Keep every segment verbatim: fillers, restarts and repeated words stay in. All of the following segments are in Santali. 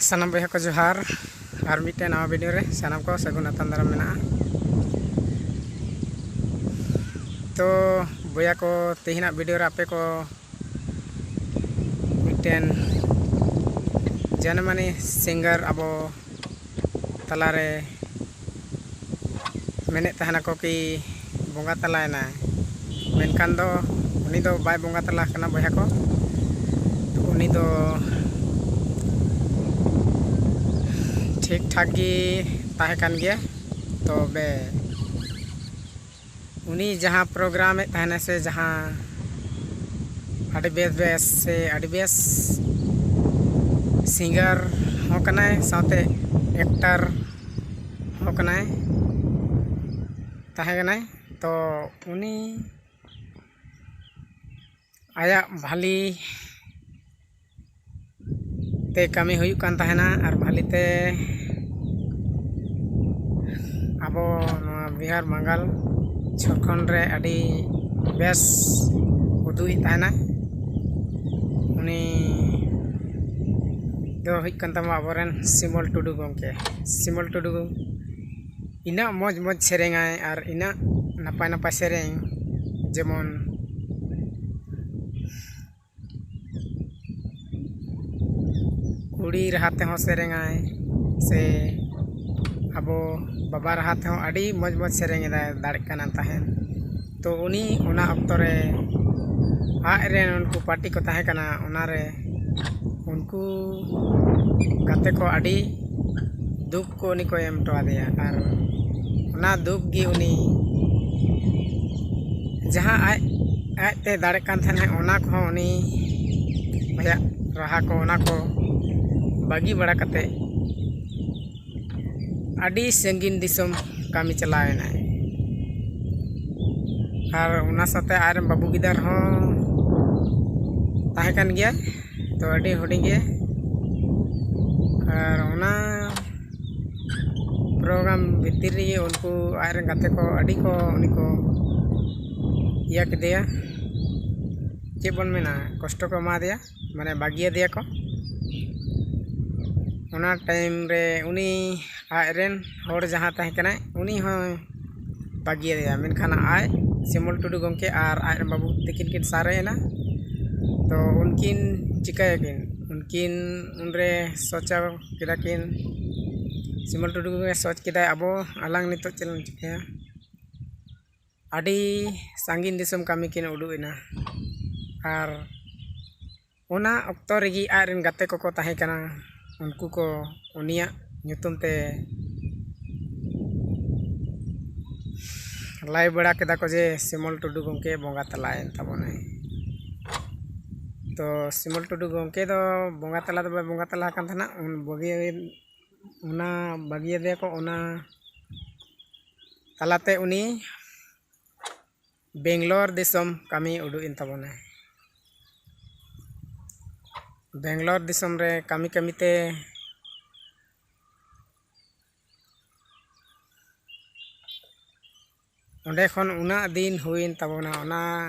ᱥᱟᱱᱟᱢ ᱵᱚᱭᱦᱟ ᱠᱚ ᱡᱚᱦᱟᱨ᱾ ᱟᱨ ᱢᱤᱫᱴᱮᱱ ᱱᱟᱣᱟ ᱵᱷᱤᱰᱤᱭᱳ ᱨᱮ ᱥᱟᱱᱟᱢ ᱠᱚ ᱥᱟᱹᱜᱩᱱ ᱟᱛᱟᱝ ᱫᱟᱨᱟᱢ ᱢᱮᱱᱟᱜᱼᱟ᱾ ᱛᱚ ᱵᱚᱭᱦᱟ ᱠᱚ, ᱛᱮᱦᱮᱧᱟᱜ ᱵᱷᱤᱰᱤᱭᱳ ᱨᱮ ᱟᱯᱮ ᱠᱚ ᱢᱤᱫᱴᱮᱱ ᱡᱟᱱᱟᱢᱟᱱᱤ ᱥᱤᱝᱜᱟᱨ ᱟᱵᱚ ᱛᱟᱞᱟᱨᱮ ᱢᱮᱱᱮᱫ ᱛᱟᱦᱮᱱᱟᱠᱚ ᱠᱤ ᱵᱚᱸᱜᱟ ᱛᱟᱞᱟᱭᱮᱱᱟᱭ, ᱢᱮᱱᱠᱷᱟᱱ ᱫᱚ ᱩᱱᱤ ᱫᱚ ᱵᱟᱭ ᱵᱚᱸᱜᱟ ᱛᱟᱞᱟ ᱟᱠᱟᱱᱟ ᱵᱚᱭᱦᱟ ᱠᱚ᱾ ᱩᱱᱤ ᱫᱚ ᱴᱷᱤᱠ ᱴᱷᱟᱠ ᱜᱮ ᱛᱟᱦᱮᱸ ᱠᱟᱱ ᱜᱮᱭᱟ᱾ ᱛᱚᱵᱮ ᱩᱱᱤ ᱡᱟᱦᱟᱸ ᱯᱨᱳᱜᱨᱟᱢᱮᱫ ᱛᱟᱦᱮᱱᱟ ᱥᱮ ᱡᱟᱦᱟᱸ ᱟᱹᱰᱤ ᱵᱮᱥ ᱵᱮᱥ ᱥᱮ ᱟᱹᱰᱤ ᱵᱮᱥ ᱥᱤᱝᱜᱟᱨ ᱦᱚᱸ ᱠᱟᱱᱟᱭ, ᱥᱟᱶᱛᱮ ᱮᱠᱴᱟᱨ ᱦᱚᱸ ᱠᱟᱱᱟᱭ, ᱛᱟᱦᱮᱸ ᱠᱟᱱᱟᱭ᱾ ᱛᱚ ᱩᱱᱤ ᱟᱭᱟᱜ ᱵᱷᱟᱹᱞᱤ ᱛᱮ ᱠᱟᱹᱢᱤ ᱦᱩᱭᱩᱜ ᱠᱟᱱ ᱛᱟᱦᱮᱱᱟ ᱟᱨ ᱵᱷᱟᱹᱞᱤ ᱛᱮ ᱟᱵᱚ ᱱᱚᱣᱟ ᱵᱤᱦᱟᱨ, ᱵᱟᱝᱜᱟᱞ, ᱡᱷᱟᱲᱠᱷᱚᱸᱰ ᱨᱮ ᱟᱹᱰᱤ ᱵᱮᱥ ᱩᱫᱩᱜ ᱮᱫ ᱛᱟᱦᱮᱱᱟ᱾ ᱩᱱᱤ ᱫᱚ ᱦᱩᱭᱩᱜ ᱠᱟᱱ ᱛᱟᱵᱚᱱᱟ ᱟᱵᱚᱨᱮᱱ ᱥᱤᱢᱚᱞ ᱴᱩᱰᱩ ᱜᱚᱢᱠᱮ᱾ ᱥᱤᱢᱚᱞ ᱴᱩᱰᱩ ᱤᱱᱟᱹᱜ ᱢᱚᱡᱽ ᱢᱚᱡᱽ ᱥᱮᱨᱮᱧᱟᱭ ᱟᱨ ᱤᱱᱟᱹᱜ ᱱᱟᱯᱟᱭ ᱱᱟᱯᱟᱭ ᱥᱮᱨᱮᱧ, ᱡᱮᱢᱚᱱ ᱠᱩᱲᱤ ᱨᱟᱦᱟ ᱛᱮᱦᱚᱸ ᱥᱮᱨᱮᱧᱟᱭ, ᱥᱮ ᱟᱵᱚ ᱵᱟᱵᱟ ᱨᱟᱦᱟ ᱛᱮᱦᱚᱸ ᱟᱹᱰᱤ ᱢᱚᱡᱽ ᱢᱚᱡᱽ ᱥᱮᱨᱮᱧ ᱮᱫᱟᱭ, ᱫᱟᱲᱮᱜ ᱠᱟᱱᱟ ᱛᱟᱦᱮᱸᱫ᱾ ᱛᱚ ᱩᱱᱤ ᱚᱱᱟ ᱚᱠᱛᱚ ᱨᱮ ᱟᱡ ᱨᱮᱱ ᱩᱱᱠᱩ ᱯᱟᱨᱴᱤ ᱠᱚ ᱛᱟᱦᱮᱸ ᱠᱟᱱᱟ, ᱚᱱᱟᱨᱮ ᱩᱱᱠᱩ ᱜᱟᱛᱮ ᱠᱚ ᱟᱹᱰᱤ ᱫᱩᱠ ᱠᱚ ᱩᱱᱤ ᱠᱚ ᱮᱢ ᱦᱚᱴᱚ ᱟᱫᱮᱭᱟ᱾ ᱟᱨ ᱚᱱᱟ ᱫᱩᱠ ᱜᱮ ᱩᱱᱤ ᱡᱟᱦᱟᱸ ᱟᱡ ᱟᱡᱛᱮ ᱫᱟᱲᱮᱜ ᱠᱟᱱ ᱛᱟᱦᱮᱱᱟ, ᱚᱱᱟ ᱠᱚᱦᱚᱸ ᱩᱱᱤ ᱟᱭᱟᱜ ᱨᱟᱦᱟ ᱠᱚ, ᱚᱱᱟ ᱠᱚ ᱵᱟᱹᱜᱤ ᱵᱟᱲᱟ ᱠᱟᱛᱮ ᱟᱹᱰᱤ ᱥᱟᱺᱜᱤᱧ ᱫᱤᱥᱚᱢ ᱠᱟᱹᱢᱤ ᱪᱟᱞᱟᱣ ᱮᱱᱟᱭ᱾ ᱟᱨ ᱚᱱᱟ ᱥᱟᱶᱛᱮ ᱟᱡᱨᱮᱱ ᱵᱟᱹᱵᱩ ᱜᱤᱫᱟᱹᱨ ᱦᱚᱸ ᱛᱟᱦᱮᱸ ᱠᱟᱱ ᱜᱮᱭᱟ, ᱛᱚ ᱟᱹᱰᱤ ᱦᱩᱰᱤᱧ ᱜᱮ᱾ ᱟᱨ ᱚᱱᱟ ᱯᱨᱳᱜᱨᱟᱢ ᱵᱷᱤᱛᱤᱨ ᱨᱮᱜᱮ ᱩᱱᱠᱩ ᱟᱡᱨᱮᱱ ᱜᱟᱛᱮ ᱠᱚ ᱟᱹᱰᱤ ᱠᱚ ᱩᱱᱤ ᱠᱚ ᱤᱭᱟᱹ ᱠᱮᱫᱮᱭᱟ, ᱪᱮᱫ ᱵᱚᱱ ᱢᱮᱱᱟ, ᱠᱚᱥᱴᱚ ᱠᱚ ᱮᱢᱟ ᱫᱮᱭᱟ, ᱢᱟᱱᱮ ᱵᱟᱹᱜᱤᱭᱟᱫᱮᱭᱟ ᱠᱚ᱾ ᱚᱱᱟ ᱴᱟᱭᱤᱢ ᱨᱮ ᱩᱱᱤ ᱟᱡ ᱨᱮᱱ ᱦᱚᱲ ᱡᱟᱦᱟᱸ ᱛᱟᱦᱮᱸ ᱠᱟᱱᱟᱭ, ᱩᱱᱤ ᱦᱚᱸᱭ ᱵᱟᱹᱜᱤᱭᱟᱫᱮᱭᱟ᱾ ᱢᱮᱱᱠᱷᱟᱱ ᱟᱡ ᱥᱤᱢᱚᱞ ᱴᱩᱰᱩ ᱜᱚᱢᱠᱮ ᱟᱨ ᱟᱡ ᱨᱮᱱ ᱵᱟᱹᱵᱩ ᱛᱟᱹᱠᱤᱱ ᱠᱤᱱ ᱥᱟᱨᱮᱡ ᱮᱱᱟ᱾ ᱛᱚ ᱩᱱᱠᱤᱱ ᱪᱤᱠᱟᱹᱭᱟᱠᱤᱱ? ᱩᱱᱠᱤᱱ ᱩᱱᱨᱮ ᱥᱚᱪᱟᱣ ᱠᱮᱫᱟ ᱠᱤᱱ, ᱥᱤᱢᱚᱞ ᱴᱩᱰᱩ ᱜᱚᱢᱠᱮ ᱥᱚᱪ ᱠᱮᱫᱟᱭ, ᱟᱵᱚ ᱟᱞᱟᱝ ᱱᱤᱛᱚᱜ ᱪᱮᱫ ᱞᱟᱝ ᱪᱤᱠᱟᱹᱭᱟ? ᱟᱹᱰᱤ ᱥᱟᱺᱜᱤᱧ ᱫᱤᱥᱚᱢ ᱠᱟᱹᱢᱤ ᱠᱤᱱ ᱩᱰᱩᱠ ᱮᱱᱟ᱾ ᱟᱨ ᱚᱱᱟ ᱚᱠᱛᱚ ᱨᱮᱜᱮ ᱟᱡ ᱨᱮᱱ ᱜᱟᱛᱮ ᱠᱚᱠᱚ ᱛᱟᱦᱮᱸ ᱠᱟᱱᱟ, ᱩᱱᱠᱩ ᱠᱚ ᱩᱱᱤᱭᱟᱜ ᱧᱩᱛᱩᱢ ᱛᱮ ᱞᱟᱹᱭ ᱵᱟᱲᱟ ᱠᱮᱫᱟ ᱠᱚ ᱡᱮ ᱥᱤᱢᱚᱞ ᱴᱩᱰᱩ ᱜᱚᱢᱠᱮ ᱵᱚᱸᱜᱟ ᱛᱟᱞᱟᱭᱮᱱ ᱛᱟᱵᱚᱱᱟᱭ᱾ ᱛᱚ ᱥᱤᱢᱚᱞ ᱴᱩᱰᱩ ᱜᱚᱢᱠᱮ ᱫᱚ ᱵᱚᱸᱜᱟ ᱛᱟᱞᱟ ᱫᱚ ᱵᱟᱭ ᱵᱚᱸᱜᱟ ᱛᱟᱞᱟ ᱟᱠᱟᱱ ᱛᱟᱦᱮᱱᱟ᱾ ᱩᱱ ᱵᱟᱹᱜᱤ ᱚᱱᱟ ᱵᱟᱹᱜᱤᱭᱟᱫᱮᱭᱟ ᱠᱚ, ᱚᱱᱟ ᱛᱟᱞᱟᱛᱮ ᱩᱱᱤ ᱵᱮᱝᱜᱟᱞᱳᱨ ᱫᱤᱥᱚᱢ ᱠᱟᱹᱢᱤ ᱩᱰᱩᱠ ᱮᱱ ᱛᱟᱵᱚᱱᱟᱭ᱾ ᱵᱮᱝᱜᱟᱞᱳᱨ ᱫᱤᱥᱚᱢ ᱨᱮ ᱠᱟᱹᱢᱤ ᱠᱟᱹᱢᱤ ᱛᱮ ᱚᱸᱰᱮ ᱠᱷᱚᱱ ᱩᱱᱟᱹᱜ ᱫᱤᱱ ᱦᱩᱭᱮᱱ ᱛᱟᱵᱚᱱᱟ, ᱚᱱᱟ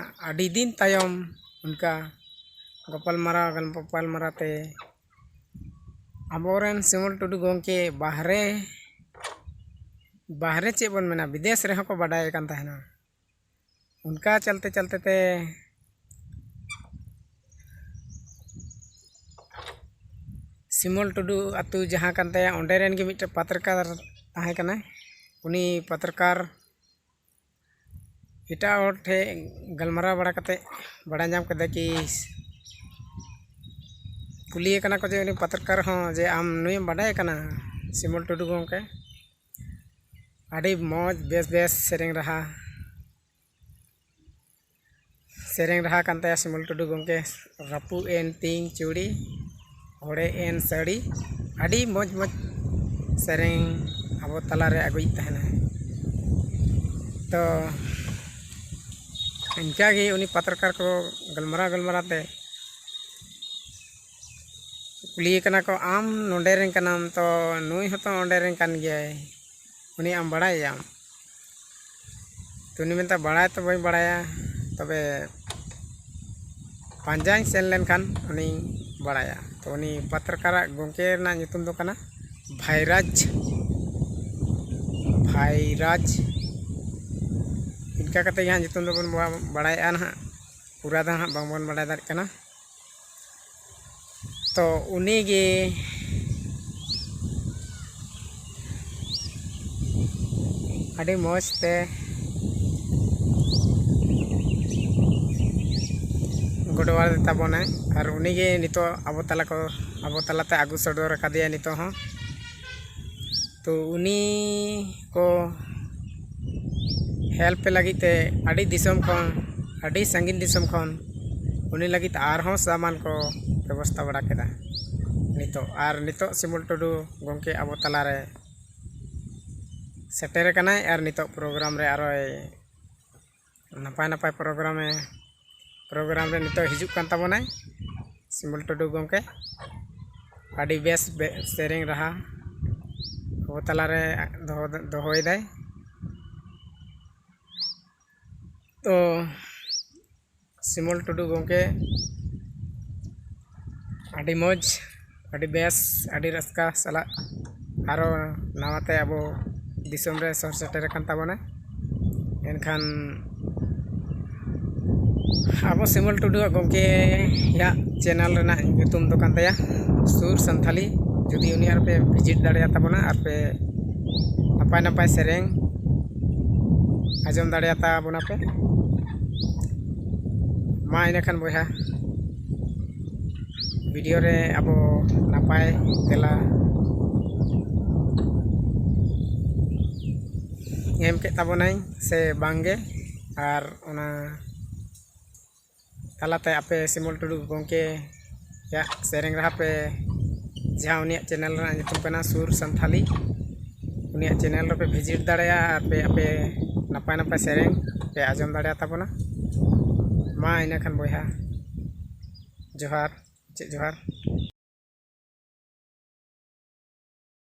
ᱟᱹᱰᱤ ᱫᱤᱱ ᱛᱟᱭᱚᱢ ᱚᱱᱠᱟ ᱜᱟᱯᱟᱞᱢᱟᱨᱟᱣ ᱜᱟᱯᱟᱞᱢᱟᱨᱟᱣ ᱛᱮ ᱟᱵᱚᱨᱮᱱ ᱥᱤᱢᱚᱞ ᱴᱩᱰᱩ ᱜᱚᱢᱠᱮ ᱵᱟᱦᱨᱮ, ᱵᱟᱦᱨᱮ ᱪᱮᱫ ᱵᱚᱱ ᱢᱮᱱᱟ, ᱵᱤᱫᱮᱥ ᱨᱮᱦᱚᱸ ᱠᱚ ᱵᱟᱰᱟᱭ ᱠᱟᱱ ᱛᱟᱦᱮᱱᱟ᱾ ᱚᱱᱠᱟ ᱪᱟᱞᱛᱮ ᱪᱟᱞᱛᱮ ᱛᱮ ᱥᱤᱢᱚᱞ ᱴᱩᱰᱩ ᱟᱹᱛᱩ ᱡᱟᱦᱟᱸ ᱠᱟᱱ ᱛᱟᱭᱟ, ᱚᱸᱰᱮ ᱨᱮᱱ ᱜᱮ ᱢᱤᱫᱴᱮᱱ ᱯᱟᱛᱨᱠᱟᱨ ᱛᱟᱦᱮᱸ ᱠᱟᱱᱟᱭ᱾ ᱩᱱᱤ ᱯᱟᱛᱨᱠᱟᱨ ᱮᱴᱟᱜ ᱦᱚᱲ ᱴᱷᱮᱱ ᱜᱟᱞᱢᱟᱨᱟᱣ ᱵᱟᱲᱟ ᱠᱟᱛᱮ ᱵᱟᱲᱟᱭ ᱧᱟᱢ ᱠᱮᱫᱟ ᱠᱤ, ᱠᱩᱞᱤᱭᱮ ᱠᱟᱱᱟ ᱠᱚ ᱡᱮ ᱩᱱᱤ ᱯᱟᱛᱨᱠᱟᱨ ᱦᱚᱸ ᱡᱮ, "ᱟᱢ ᱱᱩᱭᱮᱢ ᱵᱟᱰᱟᱭ ᱠᱟᱱᱟ ᱥᱤᱢᱚᱞ ᱴᱩᱰᱩ ᱜᱚᱢᱠᱮ? ᱟᱹᱰᱤ ᱢᱚᱡᱽ ᱵᱮᱥ ᱵᱮᱥ ᱥᱮᱨᱮᱧ ᱨᱟᱦᱟ, ᱥᱮᱨᱮᱧ ᱨᱟᱦᱟ ᱠᱟᱱ ᱛᱟᱭᱟ ᱥᱤᱢᱚᱞ ᱴᱩᱰᱩ ᱜᱚᱢᱠᱮ, ᱨᱟᱹᱯᱩᱫ ᱮᱱ ᱛᱤᱧ ᱪᱩᱲᱤ, ᱚᱲᱮᱡ ᱮᱱ ᱥᱟᱹᱲᱤ", ᱟᱹᱰᱤ ᱢᱚᱡᱽ ᱢᱚᱡᱽ ᱥᱮᱨᱮᱧ ᱟᱵᱚ ᱛᱟᱞᱟᱨᱮ ᱟᱹᱜᱩᱭᱮᱫ ᱛᱟᱦᱮᱱᱟ᱾ ᱛᱚ ᱤᱱᱠᱟᱜᱮ ᱩᱱᱤ ᱯᱟᱛᱨᱠᱟᱨ ᱠᱚ ᱜᱟᱞᱢᱟᱨᱟᱣ ᱜᱟᱞᱢᱟᱨᱟᱣ ᱛᱮ ᱠᱩᱞᱤᱭᱮ ᱠᱟᱱᱟ ᱠᱚ, "ᱟᱢ ᱱᱚᱰᱮ ᱨᱮᱱ ᱠᱟᱱᱟᱢ, ᱛᱚ ᱱᱩᱭ ᱦᱚᱸᱛᱚ ᱚᱸᱰᱮ ᱨᱮᱱ ᱠᱟᱱ ᱜᱮᱭᱟᱭ, ᱩᱱᱤ ᱟᱢ ᱵᱟᱲᱟᱭᱮᱭᱟᱢ?" ᱛᱚ ᱩᱱᱤ ᱢᱮᱱᱫᱟ, "ᱵᱟᱲᱟᱭ ᱛᱚ ᱵᱟᱹᱧ ᱵᱟᱲᱟᱭᱟ, ᱛᱚᱵᱮ ᱯᱟᱸᱡᱟᱧ ᱥᱮᱱ ᱞᱮᱱᱠᱷᱟᱱ ᱩᱱᱤᱧ ᱵᱟᱲᱟᱭᱟ᱾" ᱩᱱᱤ ᱯᱟᱛᱨᱠᱟᱨᱟᱜ ᱜᱚᱢᱠᱮ ᱨᱮᱱᱟᱜ ᱧᱩᱛᱩᱢ ᱫᱚ ᱠᱟᱱᱟ ᱵᱷᱟᱭᱨᱟᱡᱽ᱾ ᱵᱷᱟᱭᱨᱟᱡᱽ, ᱤᱱᱠᱟ ᱠᱟᱛᱮ ᱜᱮ ᱦᱟᱸᱜ ᱧᱩᱛᱩᱢ ᱫᱚᱵᱚᱱ ᱵᱟ-, ᱵᱟᱲᱟᱭᱮᱫᱼᱟ ᱱᱟᱦᱟᱜ, ᱯᱩᱨᱟ ᱫᱚ ᱦᱟᱸᱜ ᱵᱟᱝᱵᱚᱱ ᱵᱟᱲᱟᱭ ᱫᱟᱲᱮᱭᱟᱜ ᱠᱟᱱᱟ᱾ ᱛᱚ ᱩᱱᱤ ᱜᱮ ᱟᱹᱰᱤ ᱢᱚᱡᱽ ᱛᱮ ᱜᱚᱰᱣᱟᱨ ᱛᱟᱵᱚᱱᱟᱭ, ᱟᱨ ᱩᱱᱤ ᱜᱮ ᱱᱤᱛᱚᱜ ᱟᱵᱚ ᱛᱟᱞᱟ ᱠᱚ, ᱟᱵᱚ ᱛᱟᱞᱟᱛᱮ ᱟᱹᱜᱩ ᱥᱚᱫᱚᱨ ᱟᱠᱟᱫᱮᱭᱟ ᱱᱤᱛᱚᱜ ᱦᱚᱸ᱾ ᱛᱚ ᱩᱱᱤ ᱠᱚ ᱦᱮᱞᱯ ᱞᱟᱹᱜᱤᱫ ᱛᱮ ᱟᱹᱰᱤ ᱫᱤᱥᱚᱢ ᱠᱷᱚᱱ, ᱟᱹᱰᱤ ᱥᱟᱺᱜᱤᱧ ᱫᱤᱥᱚᱢ ᱠᱷᱚᱱ ᱩᱱᱤ ᱞᱟᱹᱜᱤᱫ ᱟᱨᱦᱚᱸ ᱥᱟᱢᱟᱱ ᱠᱚ ᱵᱮᱵᱚᱥᱛᱷᱟ ᱵᱟᱲᱟ ᱠᱮᱫᱟ ᱱᱤᱛᱚᱜ᱾ ᱟᱨ ᱱᱤᱛᱚᱜ ᱥᱤᱢᱩᱞ ᱴᱩᱰᱩ ᱜᱚᱢᱠᱮ ᱟᱵᱚ ᱛᱟᱞᱟᱨᱮ ᱥᱮᱴᱮᱨ ᱟᱠᱟᱱᱟᱭ, ᱟᱨ ᱱᱤᱛᱚᱜ ᱯᱨᱳᱜᱨᱟᱢ ᱨᱮ ᱟᱨᱚᱭ ᱱᱟᱯᱟᱭ ᱱᱟᱯᱟᱭ ᱯᱨᱳᱜᱨᱟᱢᱮ, ᱯᱨᱳᱜᱨᱟᱢ ᱨᱮ ᱱᱤᱛᱚᱜ ᱦᱤᱡᱩᱜ ᱠᱟᱱ ᱛᱟᱵᱚᱱᱟᱭ ᱥᱤᱢᱩᱞ ᱴᱩᱰᱩ ᱜᱚᱢᱠᱮ᱾ ᱟᱹᱰᱤ ᱵᱮᱥ ᱵᱮ-, ᱥᱮᱨᱮᱧ ᱨᱟᱦᱟ ᱟᱵᱚ ᱛᱟᱞᱟᱨᱮ ᱫᱚᱦᱚ, ᱫᱚᱦᱚᱭᱮᱫᱟᱭ᱾ ᱛᱚ ᱥᱤᱢᱩᱞ ᱴᱩᱰᱩ ᱜᱚᱢᱠᱮ, ᱟᱹᱰᱤ ᱢᱚᱡᱽ, ᱟᱹᱰᱤ ᱵᱮᱥ, ᱟᱹᱰᱤ ᱨᱟᱹᱥᱠᱟᱹ ᱥᱟᱞᱟᱜ ᱟᱨᱚ ᱱᱟᱣᱟᱛᱮ ᱟᱵᱚ ᱫᱤᱥᱚᱢ ᱨᱮ ᱥᱚᱦᱚᱨ ᱥᱮᱴᱮᱨ ᱟᱠᱟᱱ ᱛᱟᱵᱚᱱᱟ᱾ ᱮᱱᱠᱷᱟᱱ ᱟᱵᱚ ᱥᱤᱢᱩᱞ ᱴᱩᱰᱩᱣᱟᱜ ᱜᱚᱢᱠᱮᱭᱟᱜ ᱪᱮᱱᱮᱞ ᱨᱮᱱᱟᱜ ᱧᱩᱛᱩᱢ ᱫᱚ ᱠᱟᱱ ᱛᱟᱭᱟ ᱥᱩᱨ ᱥᱟᱱᱛᱷᱟᱞᱤ᱾ ᱡᱩᱫᱤ ᱩᱱᱤᱭᱟᱜ ᱨᱮᱯᱮ ᱵᱷᱤᱡᱤᱴ ᱫᱟᱲᱮᱭᱟᱛᱟ ᱵᱚᱱᱟ ᱟᱨ ᱯᱮ ᱱᱟᱯᱟᱭ ᱱᱟᱯᱟᱭ ᱥᱮᱨᱮᱧ ᱟᱸᱡᱚᱢ ᱫᱟᱲᱮᱭᱟᱛᱟ ᱵᱚᱱᱟ ᱯᱮ, ᱢᱟ ᱤᱱᱟᱹᱠᱷᱟᱱ ᱵᱚᱭᱦᱟ, ᱵᱷᱤᱰᱤᱭᱳ ᱨᱮ ᱟᱵᱚ ᱱᱟᱯᱟᱭ ᱛᱮᱞᱟ ᱮᱢ ᱠᱮᱫ ᱛᱟᱵᱚᱱᱟᱭ ᱥᱮ ᱵᱟᱝᱜᱮ? ᱟᱨ ᱚᱱᱟ ᱛᱟᱞᱟᱛᱮ ᱟᱯᱮ ᱥᱤᱢᱩᱞ ᱴᱩᱰᱩ ᱜᱚᱢᱠᱮᱭᱟᱜ ᱥᱮᱨᱮᱧ ᱨᱟᱦᱟ ᱯᱮ, ᱡᱟᱦᱟᱸ ᱩᱱᱤᱭᱟᱜ ᱪᱮᱱᱮᱞ ᱨᱮᱱᱟᱜ ᱧᱩᱛᱩᱢ ᱠᱟᱱᱟ ᱥᱩᱨ ᱥᱟᱱᱛᱷᱟᱞᱤ, ᱩᱱᱤᱭᱟᱜ ᱪᱮᱱᱮᱞ ᱨᱮᱯᱮ ᱵᱷᱤᱡᱤᱴ ᱫᱟᱲᱮᱭᱟᱜᱼᱟ ᱟᱨ ᱯᱮ ᱟᱯᱮ ᱱᱟᱯᱟᱭ ᱱᱟᱯᱟᱭ ᱥᱮᱨᱮᱧ ᱯᱮ ᱟᱸᱡᱚᱢ ᱫᱟᱲᱮᱭᱟᱜ ᱛᱟᱵᱚᱱᱟ᱾ ᱢᱟ ᱤᱱᱟᱹᱠᱷᱟᱱ ᱵᱚᱭᱦᱟ, ᱡᱚᱦᱟᱨ, ᱪᱮᱫ ᱡᱚᱦᱟᱨ᱾